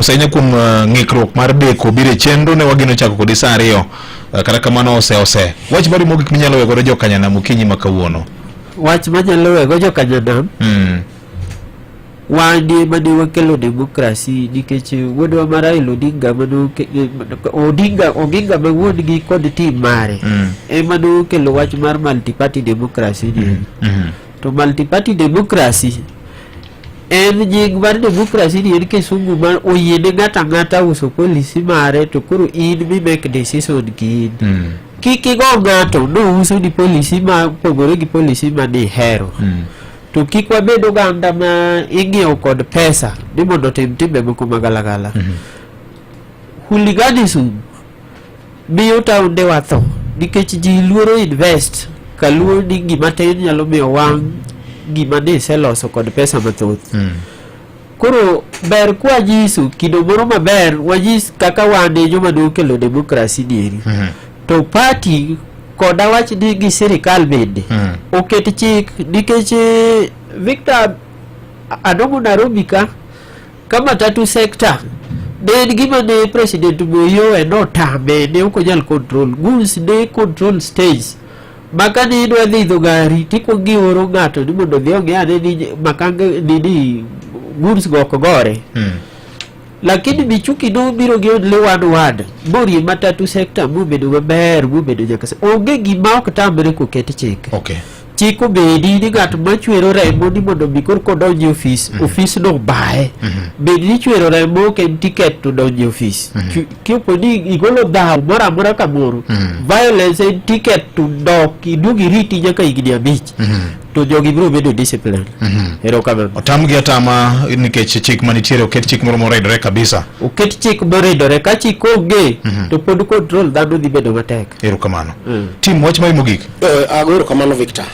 Ahinya kuom ng'ikruok mar deko biro e chenro ne wageno chako kodi saa 2, kata kamano ose ose wach mari mogik minyalo weyo godo jokanyanam okinyi ma kawuono? Wach manyalo wego jokanyanam, wan ema ne wakelo demokrasi, nikech wuodwa ma Raila Odinga mano Odinga Oginga ma wuon gi kod team mare ema nokelo wach mar multi-party democracy ni. To multi-party democracy en nying mar democracy ni en kisungu ma oyiene ng'ato ang'ata uso policy mare, to koro in mi make decision ki in. Kik igo ng'ato nouso ni policy ma opogore gi policy ma nihero. To kik wabed oganda ma ing'iewo kod pesa ni mondo otim timbe moko magalagala. Hooliganism miyo taonde wa tho nikech ji luoro invest kaluo ni gima tin nyalo miyo wang' gima ne iseloso kod pesa mathoth. Koro ber kwanyiso kido moro maber, wanyis kaka wan e joma nokelo demokrasi nieri. To party koda wach ni gi sirikal bende oket chik, nikech Victor Adongo Nairobi ka matatu sector ne en gima ne President Moi owe notame, ne ok onyal control. Goons ne control stage ma kane idwa dhi idho gari tikuongo ioro ng'ato ni mondo odhi ong'i ane ni makanga nini goons go ok gore. Lakini Michuki nobiro gi only one word morie matatu sector mobedo maber, mobedo nyaka onge gima ok tamre koket chik. Chik obedi ni ng'at machwero remo ni mondo mi koro kodonjo e ofis, ofis no baye. Bed ni chwero remo ok en ticket to donjo e ofis. Kiopo ni igolo dhaw moro amora kamoro, violence en ticket to dok iduog iriti nyaka higni 5, to jogi biro bedo discipline. Erokamano. Otamgi atama nikech chik manitiere, oket chik moro moridore kabisa. Oket chik moridore. Ka chik onge, to pod control dhano dhi bedo matek. Erokamano. Tim wach mari mogik. Ago erokamano, Victor.